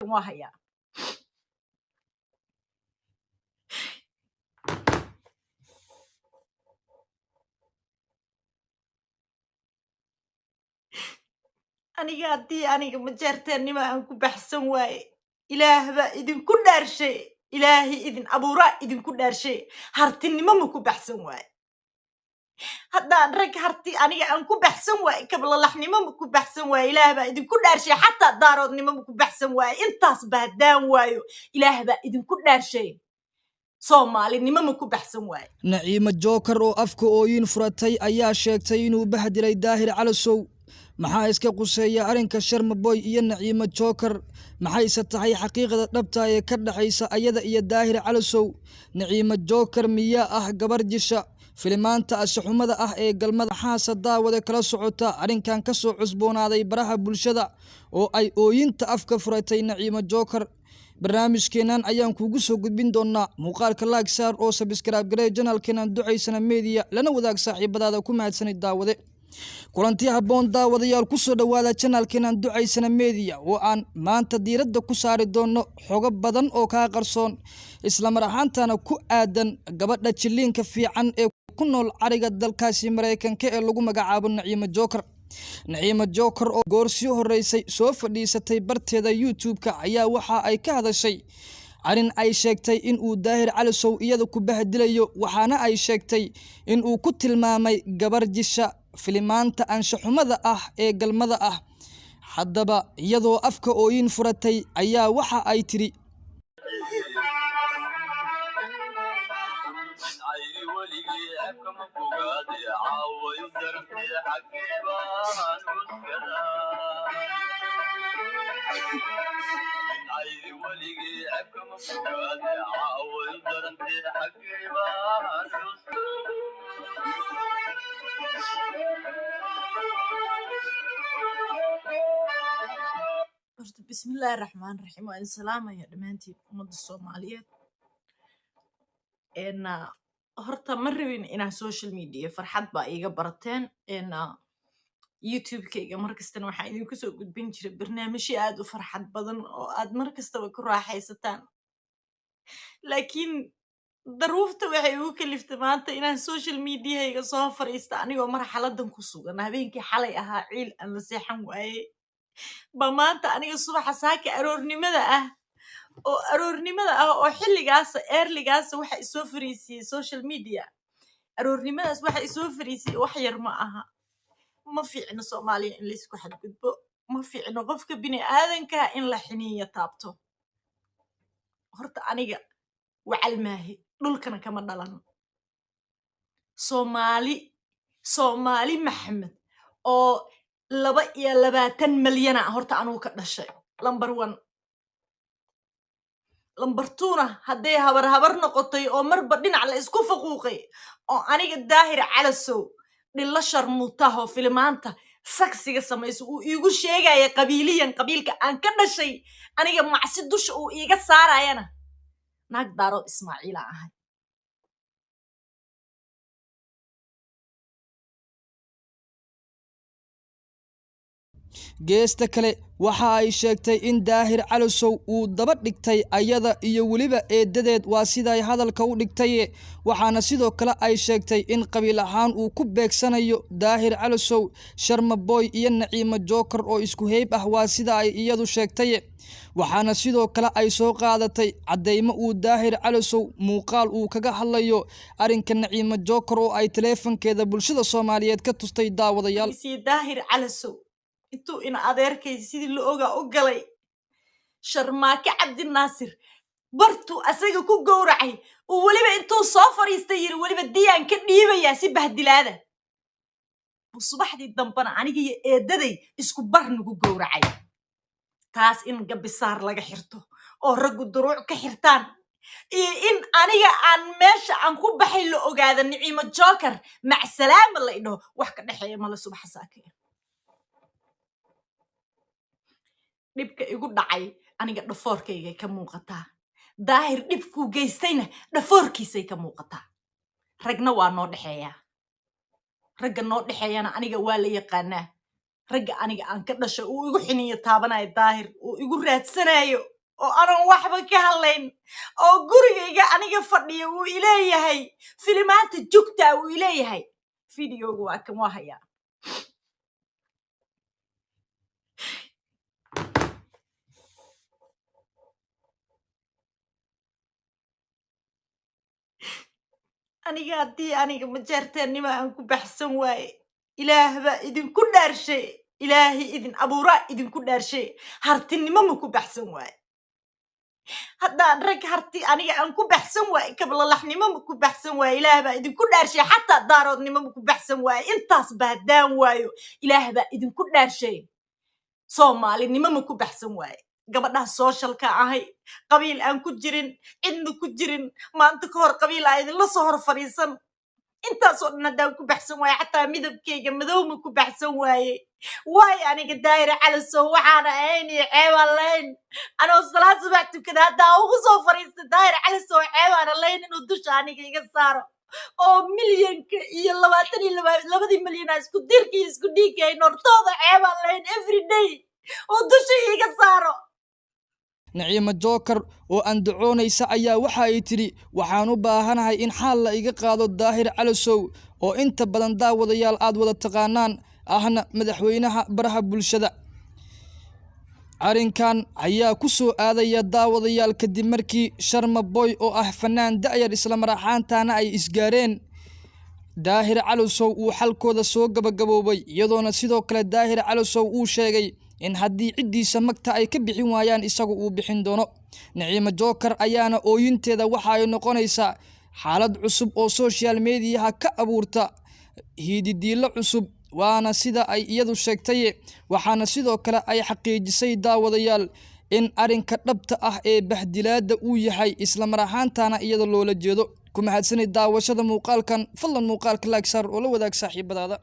Waa hayaa. Aniga haddii aniga majeerteennima aan ku baxsan waaye, Ilaah baa idinku dhaarshay, Ilaahi idin abuuraa idinku dhaarshay, hartinimo ma ku baxsan waaye? Haddaan rag harti aniga aan ku baxsan waaye, kablalaxnimo ma ku baxsan waaye? Ilaah baa idinku dhaarshay, xataa daaroodnimo ma ku baxsan waaye? Intaasba haddaan waayo, Ilaah baa idinku dhaarshay, Soomaalinimo ma ku baxsan waaye? Naciimo Jookar oo afka ooyin furatay ayaa sheegtay inuu bahdilay Daahir Calasow. Maxaa iska quseeya arrinka Sharmaboy iyo Naciimo Jookar? Maxayse tahay xaqiiqda dhabta ee ka dhexaysa ayada iyo Daahir Calasow? Naciimo Jookar miyaa ah gabar jisha filimaanta ashaxumada ah ee galmada? Maxaase daawada kala socota arrinkan ka soo cusboonaaday baraha bulshada oo ay ooyinta afka furatay Naciimo Jookar? Barnaamijkeennan ayaan kuugu soo gudbin doonaa. Muuqaalka laag saar oo sabskraib garee janalkeenan Ducaysana Media, lana wadaag saaxiibadaada. Ku mahadsanid, daawade. Kulanti habboon, daawadayaal. Ku soo dhowaada janalkeenan Ducaysana Media oo aan maanta diiradda ku saari doono xogo badan oo kaa qarsoon, islamar ahaantana ku aadan gabadha jilliinka fiican ee ku nool cariga dalkaasi Maraykanka ee lagu magacaabo Naciimo Joker. Naciimo Joker oo goorsii horeysay soo fadhiisatay barteeda YouTube-ka ayaa waxa ay ka hadashay arrin ay sheegtay in uu Daahir Calisow iyada ku bahdilayo, waxaana ay sheegtay in uu ku tilmaamay gabar jisha filimaanta anshaxumada ah ee galmada ah. Haddaba iyadoo afka ooyin furatay ayaa waxa ay tidhi: Horta bismillaahi raxmaan raxiim, waa idin salaamaya dhammaantiin ummadda Soomaaliyeed. Horta ma rabin inaa social media, farxad baa iiga barateen YouTube-kayga. Markastana waxaan idinku soo gudbin jiray barnaamijyo aad u farxad badan oo aad mar kastaba ku raaxaysataan, laakiin daruufta waxay igu kaliftay maanta inaan social mediahayga soo fariista anigoo marxaladan ku sugan. Habeenkii xalay ahaa ciil aan la seexan waayey ba maanta aniga subaxa saaka aroornimada ah oo aroornimada ah oo xilligaasa earlygaasa waxa isoo fariisiyey social media. Aroornimadaas waxa isoo fariisiyey wax yar ma aha. Ma fiicno Soomaaliya in laysku xadgudbo, ma fiicno qofka bini aadanka in la xiniiyo taabto. Horta aniga wacal maahi, dhulkana kama dhalan. Soomaali, Soomaali Maxamed oo 22 malyana horta anugu ka dhashay, number one. Number two-na, hadday habar habar noqotay oo marba dhinac la isku faquuqay oo aniga Daahir Calasow dhillo sharmuutahoo filimaanta saksiga samayso uu iigu sheegaya qabiiliyan qabiilka aan ka dhashay, aniga macsi dusha uu iiga saarayana, naag Daarood Ismaaciila ahay. Geesta kale waxa ay sheegtay in Daahir Calasow uu daba dhigtay ayada iyo weliba eedadeed, waa siday hadalka u dhigtaye. Waxaana sidoo kale ay sheegtay in qabiil ahaan uu ku beegsanayo Daahir Calasow Sharmaboy iyo Naciimo Joker oo isku heyb ah, waa sida ay iyadu sheegtaye. Waxaana sidoo kale ay soo qaadatay caddeymo uu Daahir Calasow muuqaal uu kaga hadlayo arrinka Naciimo Joker oo ay taleefankeeda bulshada Soomaaliyeed ka tustay, daawadayaal. Sii Daahir Calasow intuu ina adeerkay sidii la ogaa u galay Sharmaake Cabdinaasir bartuu asaga ku gowracay, uu weliba intuu soo fadhiistay yiri weliba diyaan ka dhiibayaa si bahdilaada buu, subaxdii dambana aniga iyo eedaday isku bar nagu gowracay. Taas in gabisaar laga xirto oo raggu duruuc ka xirtaan iyo in aniga aan meesha aan ku baxay la ogaada, Niciimo Joker macsalaama la idhaho, wax ka dhexeeya male. Subaxa saakaya dhibka igu dhacay aniga dhafoorkaygay ka muuqataa, Daahir dhibkuu geystayna dhafoorkiisay ka muuqataa. Ragna waa noo dhexeeyaa, ragga noo dhexeeyana aniga waa la yaqaanaa. Ragga aniga aan ka dhashay uu igu xiniyo taabanayo, Daahir uu igu raadsanayo oo aanan waxba ka hadlayn, oo gurigayga aniga fadhiya uu ileeyahay filimaanta jugta uu ileeyahay. Videoga waa kan, waa hayaa. Aniga haddii aniga majeerteennima aan ku baxsan waaye, Ilaah baa idinku dhaarshay, Ilaahi idin abuuraa idinku dhaarshay, hartinimo ma ku baxsan waaye? Haddaan rag Harti aniga aan ku baxsan waaye, kablalaxnimo ma ku baxsan waaye? Ilaah baa idinku dhaarshay, xataa Daaroodnimo ma ku baxsan waaye? Intaas ba haddaan waayo, Ilaah baa idinku dhaarshay, Soomaalinimo ma ku baxsan waaye? Gabadhaha socialka ahay, qabiil aan ku jirin, cidna ku jirin, maanta ka hor qabiil aa idinla soo hor fadhiisan, intaasoo dhan haddaan ku baxsan waaye, xataa midabkayga madow ma ku baxsan waaye? Waayo aniga Daahir Calasow waxaana ahayn iyo ceebaan lahayn, anoo salaad subax tukada haddaa ugu soo fadhiista Daahir Calasow ceebaana lahayn inuu dusha aniga iga saaro oo milyanka iyo labaatan iyo labadii milyan aa isku dirka iyo isku dhiigga ay nortooda, ceebaan lahayn every day oo dusha iga saaro. Naciimo Joker oo andacoonaysa ayaa waxa ay tidhi: "Waxaan u baahanahay in xaal la iga qaado Daahir Calasow," oo inta badan daawadayaal aad wada taqaanaan, ahna madaxweynaha baraha bulshada. Arrinkan ayaa ku soo aadaya, daawadayaal, kadib markii Sharma Boy oo ah fanaan da'yar islamar ahaantaana ay isgaareen Daahir Calasow uu xalkooda soo gabagaboobay, iyadoona sidoo kale Daahir Calasow uu sheegay in haddii ciddiisa magta ay ka bixin waayaan, isagu uu bixin doono. Naciimo Joker ayaana ooyinteeda waxa ay noqonaysaa xaalad cusub oo social mediaha ka abuurta hiididiilo cusub, waana sida ay iyadu sheegtay. Waxaana sidoo kale ay xaqiijisay, daawadayaal, in arrinka dhabta ah ee bahdilaadda uu yahay islamar ahaantaana iyada loola jeedo. Ku mahadsanid daawashada muuqaalkan. Fadlan muuqaalka like saar oo la wadaag saaxiibadaada.